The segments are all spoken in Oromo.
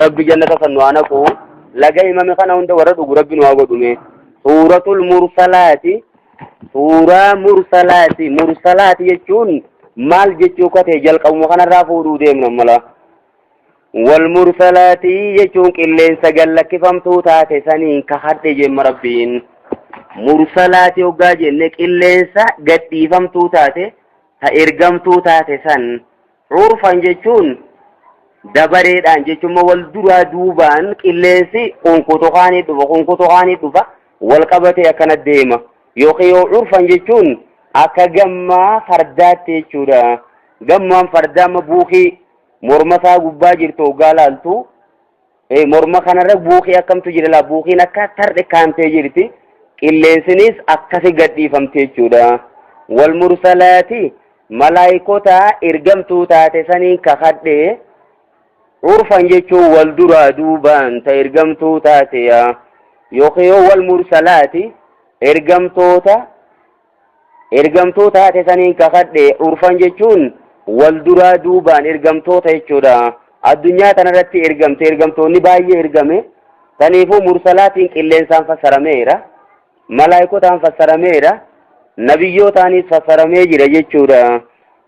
Rabbi jannata san nu haa naqu. Laga himame kana hunda warra dhugu Rabbi nu haa godhume. Suuratul mursalaati. Suuraa mursalaati. Mursalaati jechuun maal jechuu akka ta'e jalqabuma kanarraa fuudhuu deemna mala. Wal mursalaati jechuun qilleensa gallakkifamtuu taate saniin kakadhe jemma Rabbiin. Mursalaati hoggaa jenne qilleensa gadhiifamtuu taate ta ergamtuu taate san. Urfan jechuun dabareedhaan jechuun wal duraa duubaan qilleensi kunkutu kaanii dhufa kunkutu kaanii dhufa wal qabatee akkana deema. Yookiin yoo urfan jechuun akka gammaa fardaatti jechuudha. Gammaan fardaa amma buukii morma isaa gubbaa jirtu hoggaa laaltu morma kanarra buukii akkamtu jira laa buukiin akka tarre kaantee jirti qilleensinis akkasi gadhiifamte jechuudha. Wal mursalaati malaayikota ergamtuu taate saniin kakadhe urfan jechuun wal duraa duubaan ta ergamtuu taate yaa yookiin yoo wal mursalaati ergamtoota ergamtuu taate saniin kakadhe urfan jechuun wal duraa duubaan ergamtoota jechuudha. Addunyaa tanarratti ergamte ergamtoonni baay'ee ergame saniifuu mursalaatiin qilleensaan fassarameera. Malaayikotaan fassarameera. Nabiyyootaanis fassaramee jira jechuudha.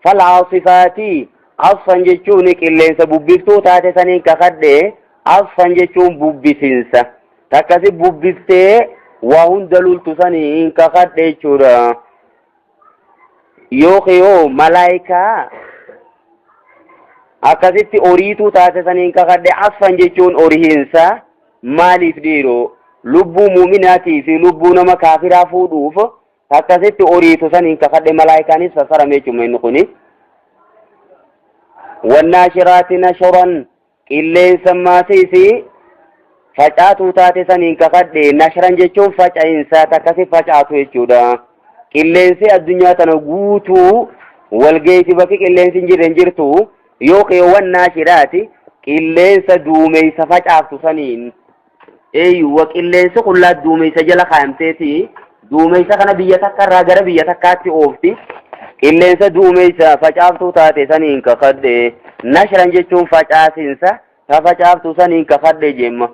Falcaasifaati asfan jechuun qilleensa bubbiftuu taate saniin kakadhe asfan jechuun bubbisinsa. Takkasi bubbiftee waa hunda lultu saniin kakadhe jechuudha. Yookiin yoo malaayikaa akkasitti oriituu taate saniin kakadhe asfan jechuun orihiinsa maaliif dhiiroo lubbuu muuminaatii fi lubbuu nama kaafiraa fuudhuuf akkasitti oriitu saniin kakadhe malaayikaanis fassarame jechuudha inni kuni. Wannaashiraati nashuran qilleensa maasiisi facaatuu taate saniin kakadhe nashran jechuun faca'insa takkasi facaatu jechuudha. Qilleensi addunyaa tana guutuu walgeessi bakki qilleensi hin jirre hin jirtu yookiin wannaashiraati qilleensa duumeysa facaaftu saniin eeyyuwa qilleensi qullaa duumeysa jala kaayamteeti duumeysa kana biyya takka irraa gara biyya takkaatti oofti qilleensa duumeysa facaaftuu taate saniin kakadhe nashran jechuun facaasinsa ta facaaftu saniin kakadhe jemma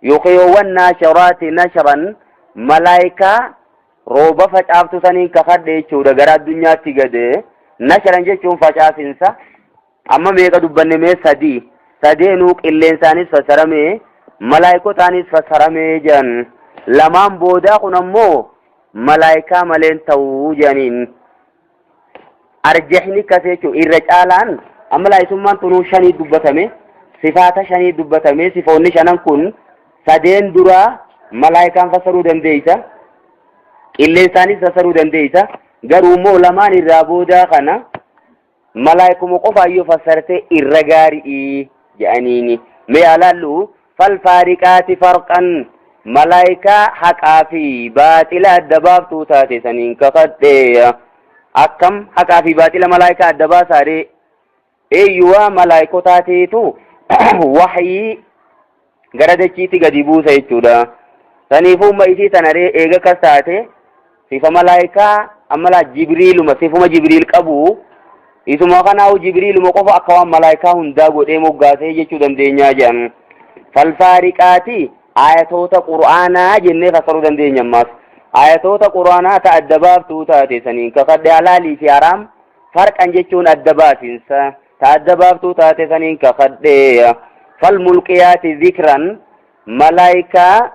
yookiin wannaashiraati nashran malaayikaa rooba facaaftu saniin kakadhe jechuudha gara addunyaatti gade nashran jechuun facaasinsa Amma meeqa dubbanne mee sadii. Sadeenuu qilleensaanis fassarame, malaayikotaanis fassarame jedhan. Lamaan boodaa kun ammoo malaayikaa maleen ta'uu jedhaniin. Arjahni akkas jechuun irra caalaan amma laayisummaan tunuu shanii dubbatame, sifaata shanii dubbatame, sifoonni shanan kun sadeen duraa malaayikaan fassaruu dandeessa, qilleensaanis fassaruu dandeessa. Garuu immoo lamaan irraa boodaa kana Malaayikuma qofaan yoo fassarte irra gaari'i jedhaniini. Mee haa laallu falfaariqaati farqan malaayikaa haqaa fi baaxila adda baaftuu taate saniin kakadhe. Akkam haqaa fi baaxila malaayikaa adda baasaaree? Eeyyuwaa malaayikotaatiitu wahyii gara dachiitti gadi buusa jechuudha. Saniifuu umma isii tana ree eega akkas taate sifa malaayikaa amma laa jibriiluma sifuma jibriil qabu isuma kanaahu jibriiluma qofa akka waan malaayikaa hundaa godhee moggaasee jechuu dandeenyaa jedhan. Falfaariqaati ayatoota qur'aanaa jennee fassaruu dandeenya ammaas. Ayatoota qur'aanaa ta adda baaftuu taate saniin kakadhe halaalii fi haraam farqan jechuun adda baasinsa. Ta adda baaftuu taate saniin kakadhe. Falmulqiyaati zikran malaayikaa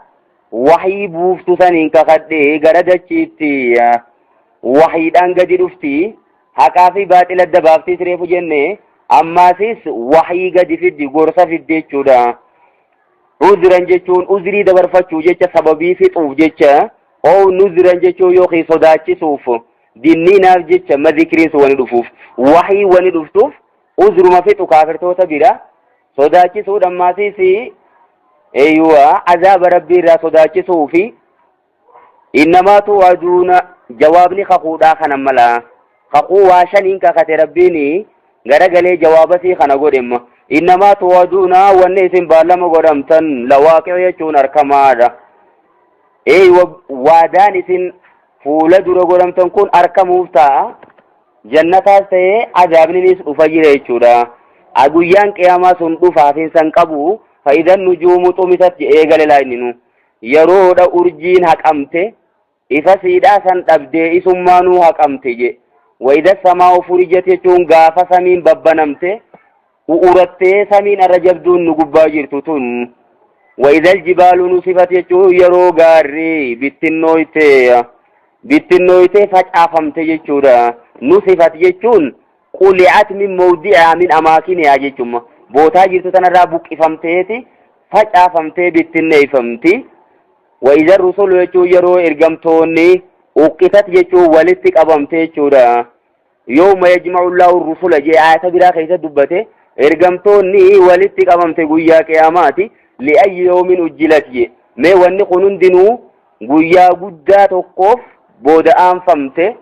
wahyii buuftu saniin kakadhe gara dachiitti wahyiidhaan gadi dhufti haqaa fi baaxila adda baaftis reefu jenne ammaasis wahyii gadi fiddi gorsa fiddi jechuudha. Uzran jechuun uzrii dabarfachuu jecha sababii fixuuf jecha oo nuzran jechuun yookiin sodaachisuuf dinniinaaf jecha mazikriin sun wani dhufuuf wahyii wani dhuftuuf uzruma fixu kaafirtoota bira sodaachisuudha ammaasiis eeyyuwa azaaba rabbii irraa sodaachisuu fi innamaa tu'aduuna jawaabni kakuudhaa kana mala kakuu waa shaniin kakate rabbiin garagalee jawaabasii kana godhemma innamaa tu'aduuna wanni isin baallama godhamtan lawaaqi'u jechuun arkamaadha eeyyuwa waadaan isin fuula dura godhamtan kun arkamuuf ta'a Jannataas ta'ee azaabninis dhufa jira jechuudha. Guyyaan qiyaamaa sun dhufaaf hin san qabu. Fa'idan nujuumu xumisat eegale laa inni yeroodha urjiin haqamte ifa siidhaa san dhabdee isummaanuu haqamte je. Wayida samaa'u furijat jechuun gaafa samiin babbanamte u'urattee samiin arra jabduun nu gubbaa jirtu tun. Wayida aljibaalu nusifat jechuun yeroo gaarri bittinnooyte bittinnooytee facaafamte jechuudha. Nusifat jechuun quli'at min mawdi'ihaa min amaakinihaa jechuudha. Bootaa jirtu tanarraa buqqifamteeti facaafamtee bittinneeffamti. Wa iza rusulu jechuun yeroo ergamtoonni uqqitat jechuun walitti qabamte jechuudha. Yawma yajma'u Allahu rusula jee ayata biraa keessa dubbate ergamtoonni walitti qabamte guyyaa qiyaamaati. Li'ayyi yawmin ujjilat jee. Mee wanni kun hundinuu guyyaa guddaa tokkoof booda aanfamte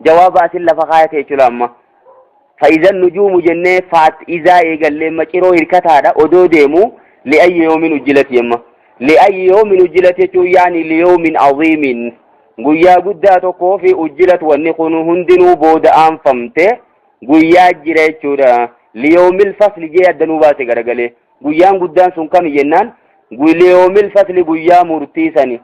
jawaaba asin lafa kaayate jechuudha amma. Fa'izan nujuumu jennee faat izaa eegallee maciroo hirkataadha odoo deemu li'ayyi yawmin ujjilat jemma. Li'ayyi yawmin ujjilat jechuun yaani liyawmin aziimin guyyaa guddaa tokkoo fi ujjilat wanni kun hundinuu booda aanfamte guyyaa jira jechuudha. Liyawmil fasli jee adda nuu baase garagalee. Guyyaan guddaan sun kami jennaan liyawmil fasli guyyaa murtii sani.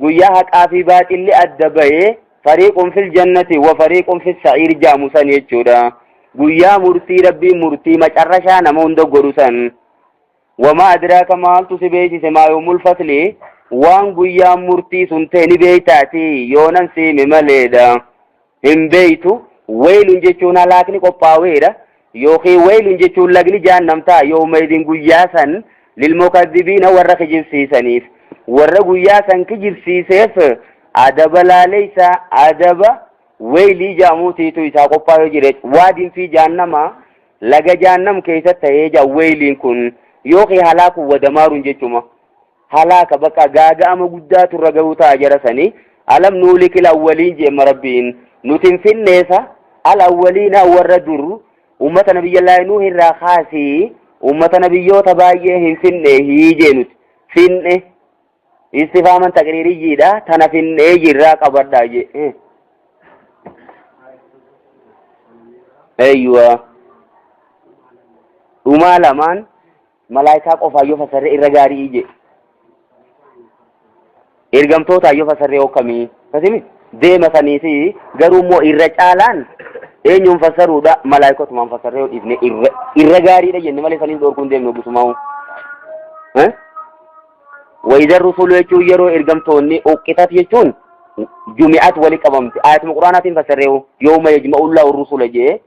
Guyyaa haqaa fi baaxilli adda bahee fariiqun fil jannati wa fariiqun fis sa'iir jaamu san jechuudha. Guyyaa murtii rabbiin murtii macarrashaa nama hunda godhu san. Wamaa adraaka maaltu si beeksise maa yawmul fasli waan guyyaan murtii sun ta'e ni beeytaati yoonan siime maleedha. Hin beeytu weylun jechuun halaakni qophaaweedha yookiin weylun jechuun lagni jahannam ta'a yawma idin guyyaa san lilmukaddibiina warra kijibsiisaniif warra guyyaa san kijibsiiseef adaba laaleysa adaba weylii jaamuutiitu isaa qophaa'ee jira. Waadin fi jahannama laga jahannam keessa ta'ee jaa weyliin kun yookiin halaakuun wadamaaruun jechuma. Halaaka bakka gaaga'ama guddaatu irra ga'uu ta'a jara sanii. Alam nuulikil awwaliin jeemma rabbiin nuti hin finneesa al awwaliina warra dur ummata nabiyyallaahi nuuh irraa kaasii ummata nabiyyoota baay'ee hin finne hiijee nuti finne istifaaman taqriiriyyiidha tana finnee jirraa qabadhaa jee. Eeyyuwa dhumaa lamaan malaayikaa qofaa yoo fasarree irra gaarii ije ergamtootaa yoo fasarree hokkamii kasimi deema saniisi garuu immoo irra caalaan eenyuun fassaruudha malaayikotumaan fasarree yoo dhiifne irra irra gaariidha jenne malee saniin dhorkuu hin deemnu gutumaa'u. Wayizar rusulu jechuun yeroo ergamtoonni uqqitat jechuun jumi'at wali qabamte ayatuma quraanaatiin fassarree yooma yajma'ullaahu rusula jee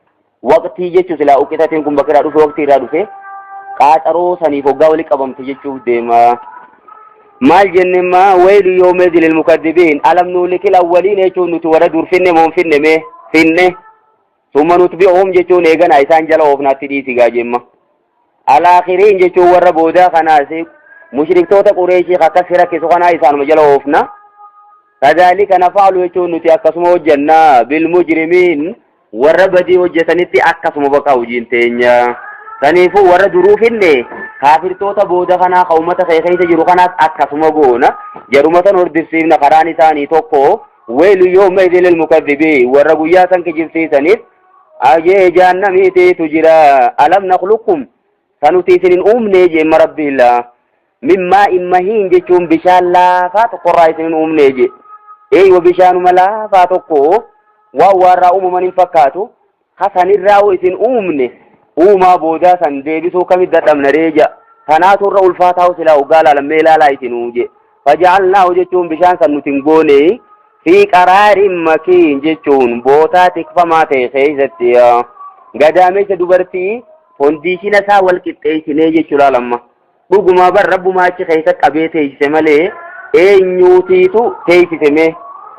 Waqtii jechuun silaa uqqitatiin kun bakka irraa dhufe waqtii irraa dhufe qaaxaroo saniif hoggaa wali qabamte jechuuf deema. Maal jenne maa waylu yawma lil mukaddibiin alam nuulikil awwaliin jechuun nuti warra dur finne moo hin finne mee finne summa nutbi'uhum jechuun eegana isaan jala oofnaatti dhiisi gaa jemma. Alaakhiriin jechuun warra boodaa kanaas mushriktoota Qureeshii akkas si rakkisu kanaa isaanuma jala oofna. Kadhaalika nafa'alu jechuun nuti akkasuma hojjenna bil mujrimiin warra badii hojjetanitti akkasuma baqa hojiin teenya. Saniifuu warra duruu finne kaafirtoota booda kanaa ka uummata kee keessa jiru kanaas akkasuma goona. Jaruma san hordofsiifna karaan isaanii tokko weelu yooma idil lil mukaddibiin warra guyyaa san kijibsiisaniif ajee jahannamiitiitu jira. Alam nakhluqkum sanuti isin hin uumnee jeemma rabbiilla. Min maa'in mahiin jechuun bishaan laafaa tokkorraa isin hin uumnee jee. Eeywa bishaanuma laafaa tokko waan waarraa uumaman hin fakkaatu. Hasanirraa isin uumne uumaa boodaa san deebisuu kamit dadhabna ree ja. Tanaatu irra ulfaataa silaa hoggaa laalan mee ilaalaa isinuu jee. Faja'alnaahu jechuun bishaan san nuti hin goone fi qaraarin makiin jechuun bootaa tikfamaa ta'e keessatti gadaameessa dubartii kondiishina isaa wal qixxeessinee jechuudha lamma. Dhugumaa bar rabbumaa achi keessa qabee teessise malee eenyuutiitu teessise mee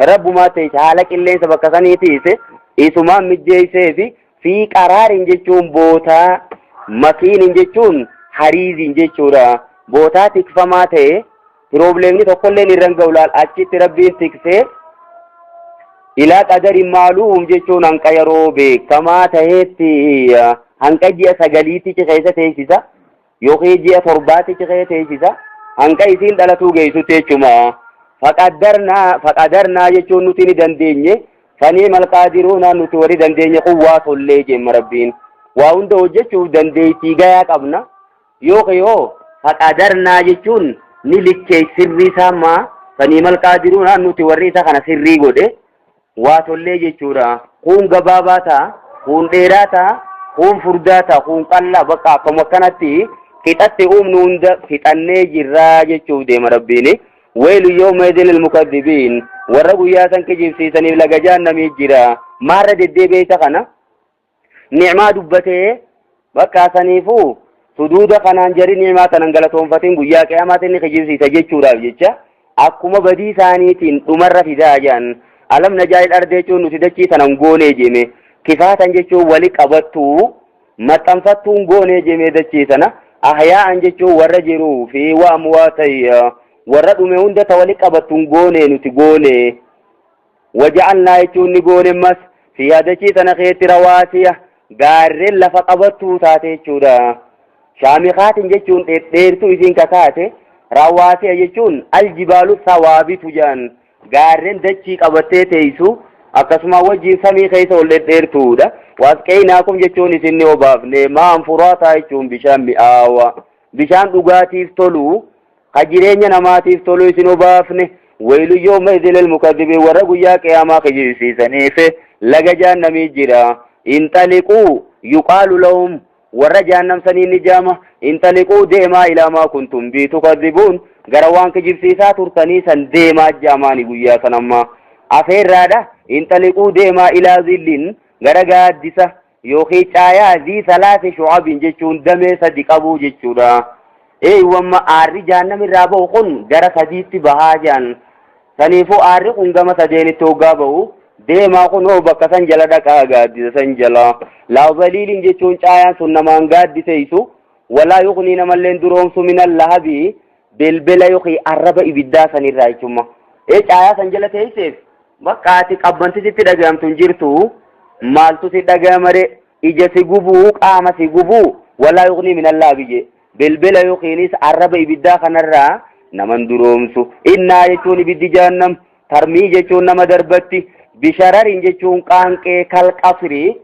rabbumaa teessise haala qilleensa bakka sanii teessise isumaan mijjeessee fi fi qaraarin jechuun bootaa makiinin jechuun hariiziin jechuudha bootaa tikfamaa ta'e piroobileemni tokkolleen irra hin ga'u laal achitti rabbiin tiksee ilaa qadarin maaluum jechuun hanqa yeroo beekamaa ta'etti hanqa ji'a sagaliitti keessa teessisa. Yookiin ji'a torbaatti achi kee teessisa hanqa isiin dhalatuu geessutti jechuma. Faqaddarnaa faqadarnaa jechuun nuti ni dandeenye fanii malqaadiruuna nuti warri dandeenye kun waa tollee jemma rabbiin. Waa hunda hojjechuuf dandeettii gayaa qabna. Yookiin yoo Faqadarnaa jechuun ni likkee sirrii isaa ammaa faniimal qaadiruun nuti warri isa kana sirrii godhe waa tollee jechuudha. Kuun gabaabaa ta'a, kuun dheeraa ta'a, kuun furdaa ta'a, kuun qallaa bakka akkuma akkanatti fixatti uumnu hunda fixannee jirraa jechuuf deema Rabbiin. Waylu yawma idin lilmukaddibiin warra guyyaa san kijibsiisaniif laga jahannamii jira. Maarra deddeebi'ee isa kana ni'maa dubbatee bakka saniifuu suduuda kanaan jari ni'maa tanan galatoonfatin guyyaa qiyaamaatti inni kijibsiisa jechuudhaaf jecha akkuma badii isaaniitiin dhumarra fidaa jedhan. Alam najaa'il ardi jechuun nuti dachii tanan goonee jeme, kifaatan jechuun wali qabattuu maxxanfattuun goonee jeme dachii tana, ahyaa'an jechuun warra jiruu fi wa amwaatayya warra dhume hunda ta wali qabattuun goonee nuti goonee. Waja'alnaa jechuun ni goone ammas fiihaa dachii tana keetti rawaasiya gaarreen lafa qabattuu taate jechuudha. Shaamikaatin jechuun dhedheertuu isiin kakaate, rawaasiya jechuun aljibaalu sawaabitu jedhan gaarreen dachii qabattee teessu akkasuma wajjin samii keessa ol dhedheertuudha. Waasqeynaakum jechuun isin ni obaafne maan furaataa jechuun bishaan mi'aawa bishaan dhugaatiif tolu ka jireenya namaatiif tolu isin obaafne. Waylu yawma idhil lilmukadhibiin warra guyyaa qiyaamaa kijibsiisaniif laga jahannamii jira. Inxaliquu yuqaalu lahum warra jahannam sanii ni jaama inxaliquu deemaa ilaa maa kuntum bii tukadhibuun gara waan kijibsiisaa turtanii san deemaa jaamaani guyyaa san amma afeerraadha. Inxaliquu deemaa ilaa zillin gara gaaddisa yookiin caayaa zii salaasi shu'abin jechuun damee sadi qabuu jechuudha. Eeywamma aarri jahannam irraa bahu kun gara sadiitti bahaa jedhan. Saniifuu aarri kun gama sadeenitti hoggaa bahu deemaa kun hoo bakka san jala dhaqaa gaaddisa san jala. Laa zaliiliin jechuun caayaan sun namaan gaaddiseessu walaa yuqnii namalleen duroomsu minal lahabii belbela yookiin arraba ibiddaa sanirraa jechuudha. Ee caayaa san jala teesseef bakka ati qabbanti sitti dhagayamtu hin jirtu maaltu si dhagayamare ija si gubuu qaama si gubuu walaa yuqnii minal lahabii jee. Belbela yookiinis arraba ibiddaa kanarraa naman duroomsu. Innaa jechuun ibiddi jahannam, tarmii jechuun nama darbatti, bishararin jechuun qaanqee kalqasri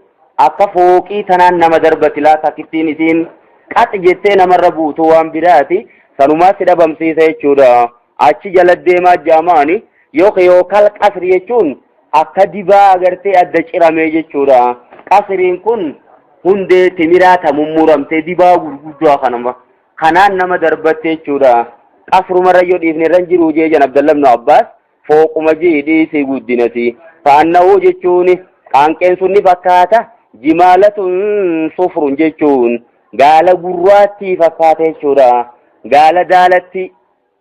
akka fooqii tanaan nama darbatti laa takkittiin isiin qaxi jettee namarra buutu waan biraati sanumaa si dhabamsiisa jechuudha. Achi jala deemaa jaamaani yookiin yoo kalqasri jechuun akka dibaa agartee adda ciramee jechuudha. Qasriin kun hundee timiraa ta mummuramtee dibaa gurguddaa kanama kanaan nama darbatte jechuudha. Qasrumarra yoo dhiifne irra hin jiru jee jan Abdallah ibn Abbaas fooquma jii dhiisii guddinati. Faanna'uu jechuun qaanqeen sun ni fakkaata jimaalatun sufrun jechuun gaala gurraattii fakkaata jechuudha. Gaala daalatti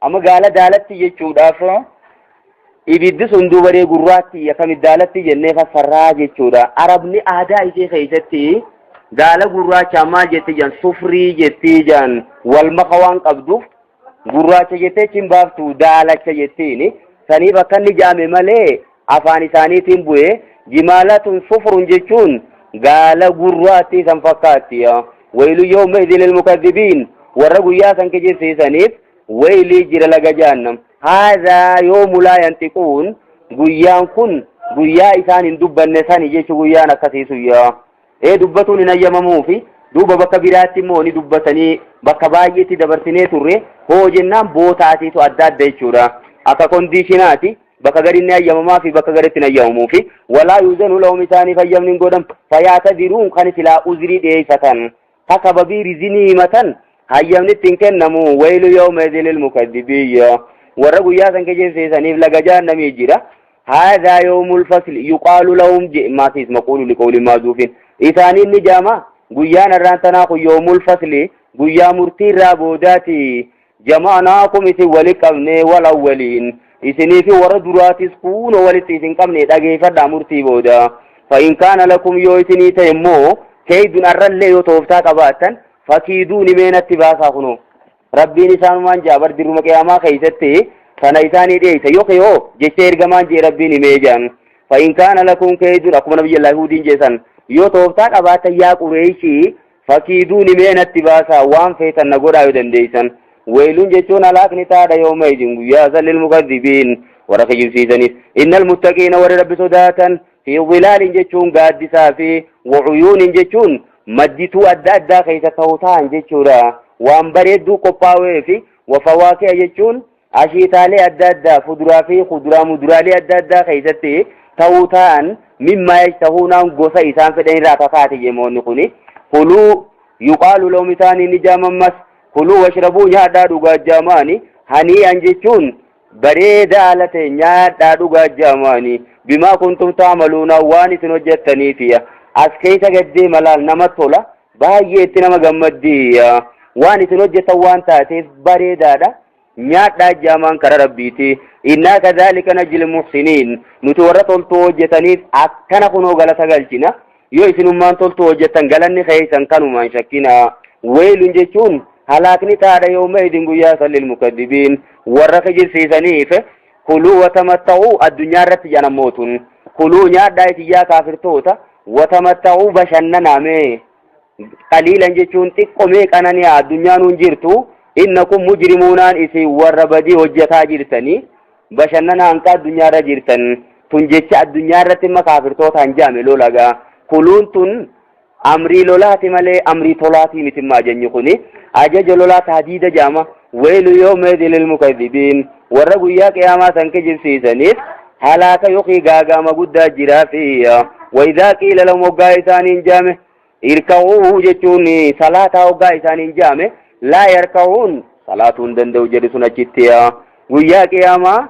Amma gaala daalatti jechuudhaaf ibiddi sun dubaree gurraatti akkamitti daalatti jennee fassarraa jechuudha. Arabni aadaa ishee keessatti gaala gurraachaa maal jetti jan sufrii jettii jan wal maka waan qabduuf gurraacha jettee achiin baaftu daalacha jettiin. Saniif akka inni jaame malee afaan isaaniitiin bu'e jimaalatun sufrun jechuun gaala gurraattii san fakkaatti. Waylu yawma idin lilmukaddibiin warra guyyaa san kijibsiisaniif waylii jira laga jahannam. Haadhaa yoomu laa yanxiquun guyyaan kun guyyaa isaan hin dubbanne sani jechu guyyaan akkasii sun yaa. Ee dubbatuun hin hayyamamuufi duuba bakka biraatti immoo ni dubbatanii bakka baay'eetti dabarsinee turre hoo jennaan bootaatiitu adda adda jechuudha. Akka kondiishinaati. Bakka gariin ni hayyamamaa fi bakka garitti hin hayyamamuufi. Walaa yuuzanu lahum isaaniif hayyamni hin godhamu. Fayaatadiruun kan silaa uzrii dhiyeeffatan ka sababii rizinii himatan hayyamni itti hin kennamu. Waylu yawma idhin lilmukaddibiin warra guyyaa san kijibsiisaniif laga jahannamii jira. Haadhaa yawmul fasli yuqaalu lahum je maasiis maquulu liqawli maazuufin isaaniin ni jaama guyyaan har'aan tanaa kun yawmul fasli guyyaa murtii irraa boodaati. Jama'naakum isin wali qabne wal awwaliin isinii fi warra duraatis kuunoo walitti isin qabne dhageeffadhaa murtii booda. Fa in kaana lakum yoo isinii ta'e immoo keeydun arrallee yoo tooftaa qabaattan fakiiduuni mee natti baasaa kunoo. Rabbiin isaanumaan ja'a bar dirruma qiyaamaa keessatti kana isaanii dhiyeessa yookiin hoo jecha ergamaan jee Rabbiin himee jedhan. Fa in kaana lakum keeydun akkuma nabiyyi Huudiin jeessan yoo tooftaa qabaattan yaa Qureeshii Fakiiduuni mee natti baasaa waan feetan na godhaa yoo dandeeysan. Weeyluun jechuun halaakni taadha yawma idin guyyaa san lilmukaddibiin warra kijibsiisaniif. Innal muttaqiina warri Rabbi sodaatan fi zilaalin jechuun gaaddisaa fi wa'uyuunin jechuun maddituu adda addaa keessa ta'u ta'an jechuudha. Waan bareedduu qophaa'eefi wafawaakiha jechuun ashiitaalee adda addaa fuduraa fi kuduraa muduraalee adda addaa keessatti ta'uu ta'an mimmaa yashtahuunaan gosa isaan fedhan irraa tataate jemoonni kuni kuluu yuqaalu lahum isaanii ni jaamammas kuluu washrabuu nyaadhaa dhugaa jaamaani hanii'an jechuun bareeda haala ta'e nyaadhaa dhugaa jaamaani bimaa kuntum taamaluuna waan isin hojjettaniifi as keessa gaddee malaal nama tola baay'ee itti nama gammaddi waan isin hojjetan waan taateef bareedaadha nyaadhaa jaamaan kara rabbiiti innaa kadhaalika najzil muhsiniin nuti warra toltuu hojjetaniif akkana kunoo galata galchina yoo isinummaan toltuu hojjettan galanni keessan kanumaan shakkina weelun jechuun halaakni taadha yooma idin guyyaa san lilmukaddibiin warra kijibsiisaniif kuluu watamatta'uu addunyaa irratti jedhan mootun kuluu nyaadhaa isin yaa kaafirtoota watamatta'uu bashannanaa mee qaliilan jechuun xiqqo mee qanani'a addunyaan hun jirtu innakum mujrimuunaan isin warra badii hojjetaa jirtanii bashannana hanqa addunyaarra jirtan tun jecha addunyaa irratti imma kaafirtootaan jaame lolagaa kuluun tun amrii lolaati malee amrii tolaatii miti imma ajajni kuni ajaja lolaa taadiida jaama weylu yawma lil mukaddibiin warra guyyaa qiyaamaa san kijibsiisaniif halaaka yookiin gaagaama guddaa jiraa fi waydaa qiila lahum hoggaa isaaniin jaame irka'uu jechuun salaataa hoggaa isaaniin jaame laa yarka'uun salaatuu hin danda'u jedhu sun achitti guyyaa qiyaamaa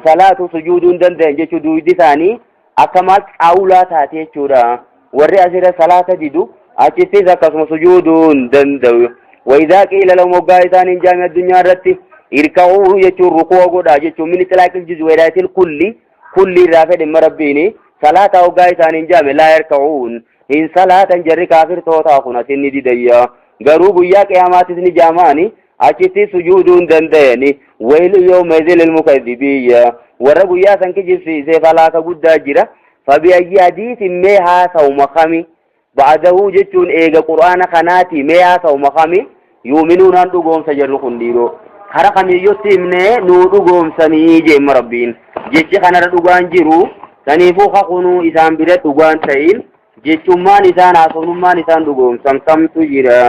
salaatu sujuuduu hin danda'an jechuu duuydi isaanii akka maal xaawulaa taate jechuudha warri asirra salaata didu achittis akkasuma sujuuduu hin danda'u wayidaa qiila lahum hoggaa isaaniin jaame addunyaa irratti irka'uu jechuun ruku'a godhaa jechuun min xilaaqil juzu weeraatil kulli kulli irraa fedhe imma rabbiini salaata hoggaa isaaniin jaame laa yarka'uun hin salaatan jarri kaafirtootaa kun asin ni didayya garuu guyyaa qiyaamaatis ni jaamaani achitti sujuuduu hin danda'ani waylu yawma idhil lilmukadhibiyya warra guyyaa san kijibsiiseef halaaka guddaa jira fabiayyi hadiisin mee haasawuma kami ba'adahu jechuun eega qur'aana kanaati mee haasawuma kami yuuminuunaan dhugoomsa jarri kun dhiiroo kara kamiyyutti himnee nuu dhugoomsanii jeemma rabbiin jechi kanarra dhugaan jiru saniifuu kakunuu isaan bira dhugaan ta'in jechummaan isaan haasofnummaan isaan dhugoomsan kamtu jira.